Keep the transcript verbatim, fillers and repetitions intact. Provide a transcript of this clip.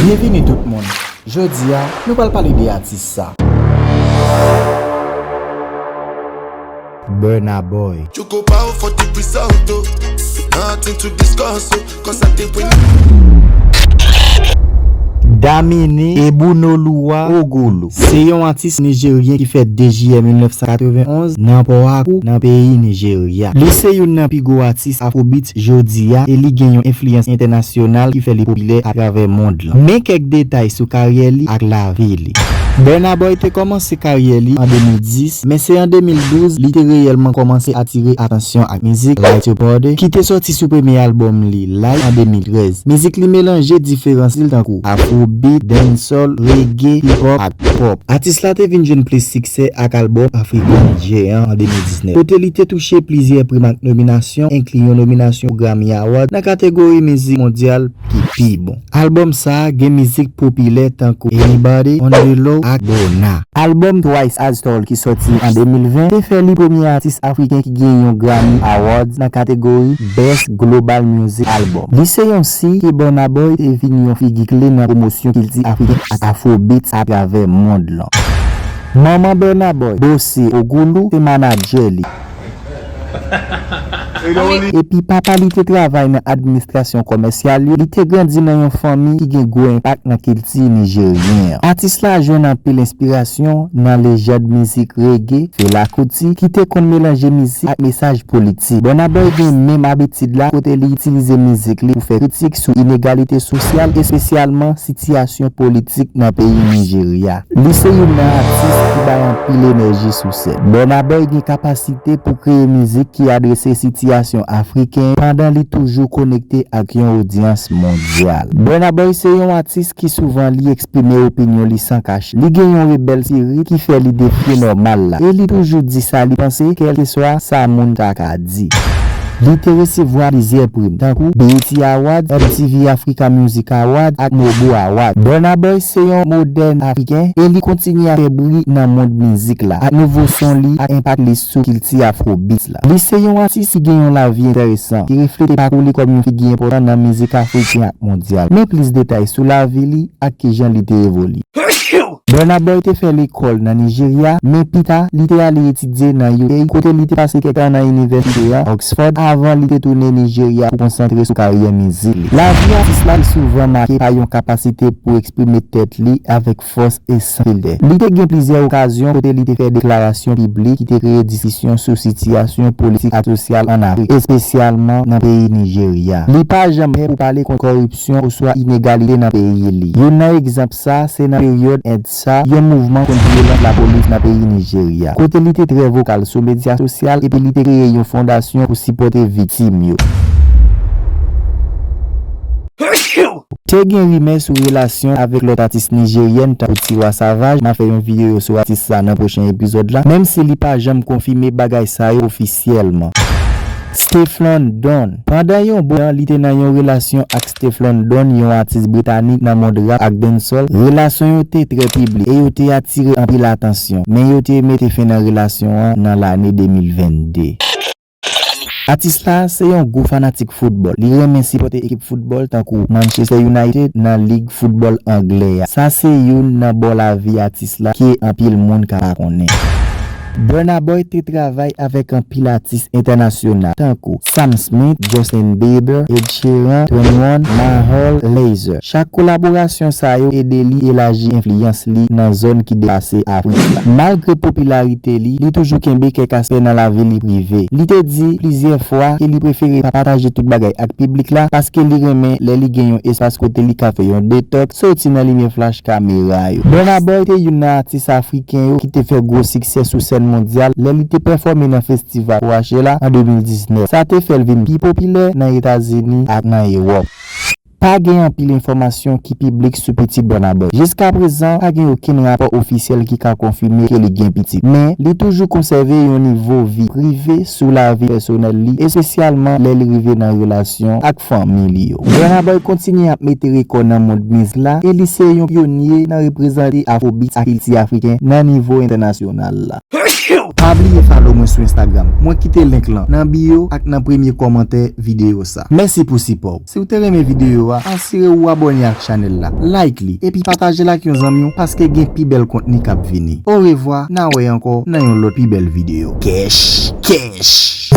Byenvini tout moun. Jodi a, nou pral pale de atis sa. Burna Boy. Chuko pa o forty Prisalto. Nothing to discuss, oh, 'cause I think we Damini Ebunoluwa Ogulu se yon atis nijeryen ki fèt de jiyè mil nèf san katrevenn onz nan pò Akku, nan peyi Nijerya. Li se youn nan pi gwo atis Afrobeats jodi a e li gen yon enfliyans entènasyonal ki fè li popilè atravè mond lan. Men kèk detay sou karyè li ak lavi li. Burna Boy te kòmanse karyè li an de mil dis, men se an de mil douz li te reyèlman kòmanse atire atansyon ak mizik Light Your Body, ki te sòti sou premye albòm li, Light, an de mil trèz. Mizik li melanje diferan stil tankou afrobeat, dancehall, reggae, hip hop ak pop. Atis la te vin jwenn plis siksè ak albòm African Giant an de mil diznèf, kote li te touche plizyè pri ak nominasyon, enkli yon nominasyon Grammy Award nan kategori mizik mondyal ki pi bon. Albòm sa a gen mizik popilè tankou Anybody, On The Low ak Burna. Albòm Twice As Tall ki sòti an de mil ven te fè li premye atis afriken ki gen yon Grammy Awards nan kategori Best Global Music Album. Li se yon siy ke Burna Boy te vin yon figi kle nan pwomosyon kilti afriken ak Afrobeats atravè mond lan. Manman Burna Boy, Bossy Ogulu, se manadjè li. Epi papa li te travay nan administrasyon kòmèsyal yo, li te grandi nan yon fanmi ki gen gwo enpak nan kilti nijeryen an. Atis la jwenn anpil enspirasyon nan lejand mizik reggae, Fela Kuti, ki te konn melanje mizik ak mesaj politik. Burna Boy gen menm abitid la kote li itilize mizik li pou fè kritik sou inegalite sosyal, espesyalman sitiyasyon politik nan peyi Nijerya. Li se youn nan atis ki bay anpil enèji sou sèn. Burna Boy gen kapasite pou kreye mizik ki adrese sitiyasyon afriken pandan li toujou konekte ak yon odyans mondyal. Burna Boy se yon atis ki souvan li eksprime opinyon li san kache. Li gen yon rebèl spirit ki fè li defye nòmal la. E li toujou di sa li panse, kèlkeswa sa moun ta ka di. Li te resevwa plizyè pri, tankou B E T Awards, M T V Africa Music Awards ak MOBO Awards. Burna Boy se yon modèn afriken e li kontinye ap fè bri nan mond mizik la ak nouvo son li ak enpak li sou kilti afrobeats la. Li se yon atis ki gen yon lavi enteresan, ki reflete pakou li kòm yon figi enpòtan nan mizik afriken ak mondyal. Men plis detay sou lavi li ak kijan li te evolye. Burna Boy te fè lekòl nan Nijerya, men pita, li te ale etidye nan U K, kote li te pase kèk tan nan inivèsite a, Oxford, avan li te tounen Nijerya pou konsantre sou karyè mizik li. Lavi atis la te souvan make pa yon kapasite pou eksprime tèt li avèk fòs e san filtè. Li te gen plizyè okazyon kote li te fè deklarasyon piblik ki te kreye diskisyon sou sitiyasyon politik ak sosyal ann Afrik, espesyalman nan peyi Nijerya. Li pa janm pè pou pale kont kòripsyon oswa inegalite nan peyi li. Youn nan egzanp sa, se nan peryòd EndSARS, yon mouvman kont vyolans lapolis nan peyi Nijerya, kote li te trè vokal sou medya sosyal epi li te kreye yon fondasyon pou sipòte viktim yo. Te gen rimè sou relasyon avèk lòt atis nijeryèn tankou Tiwa Savage, m a fè yon videyo sou atis sa nan pwochen epizòd la, menm si li pa janm konfime bagay sa yo ofisyèlman. Stefflon Don. Pandan yon bon tan, li te nan yon relasyon ak Stefflon Don, yon atis britanik nan mond rap ak dancehall. Relasyon yo te trè piblik e yo te atire anpil atansyon, men yo te mete fen nan relasyon an nan lane de mil venn de. Atis la se yon gwo fanatik foutbòl. Li renmen sipòte ekip foutbòl tankou Manchester United nan lig foutbòl anglè a. Sa se youn nan bò lavi atis la ke anpil moun ka pa konnen. Burna Boy te travay avèk anpil atis entènasyonal tankou Sam Smith, Justin Bieber, Ed Sheeran, twenty one, Mahol, Lazer. Chak kolaborasyon sa yo ede li elaji enfliyans li nan zòn ki depase Afrik la. Malgre popilarite li, li toujou kenbe kèk aspè nan lavi li prive. Li te di plizyè fwa ke li prefere pa pataje tout bagay ak piblik la paske li renmen lè li gen yon espas kote li ka fè yon detox, soti nan limyè flash kamera yo. Burna Boy te youn nan atis afriken yo ki te fè gwo siksè sou sèn mondyal lè li te pèfòme nan festival Coachella an de mil diznèf. Sa te fè l vin pi popilè nan Etazini ak nan Ewòp. Pa gen anpil enfòmasyon ki piblik sou pitit Burna Boy. Jiskaprezan, pa gen okenn rapò ofisyèl ki ka konfime ke li gen pitit, men li toujou konsève yon nivo vi prive sou lavi pèsonèl li, espesyalman lè li rive nan relasyon ak fanmi li yo. Burna Boy kontinye ap mete rekò nan mond mizik la e li se yon pyonye nan reprezante Afrobeats ak kilti afriken nan nivo entènasyonal la. Pa bliye follow mwen sou Instagram. Mwen kite link lan nan bio ak nan premye kòmantè videyo sa. Mèsi pou sipò w. Si w te renmen videyo a, asire w abòne ak chanèl la, like li, epi pataje l ak yon zanmi w paske gen pi bèl kontni k ap vini. Orevwa, n a wè ankò nan yon lòt pi bèl videyo. Kèch, kèch.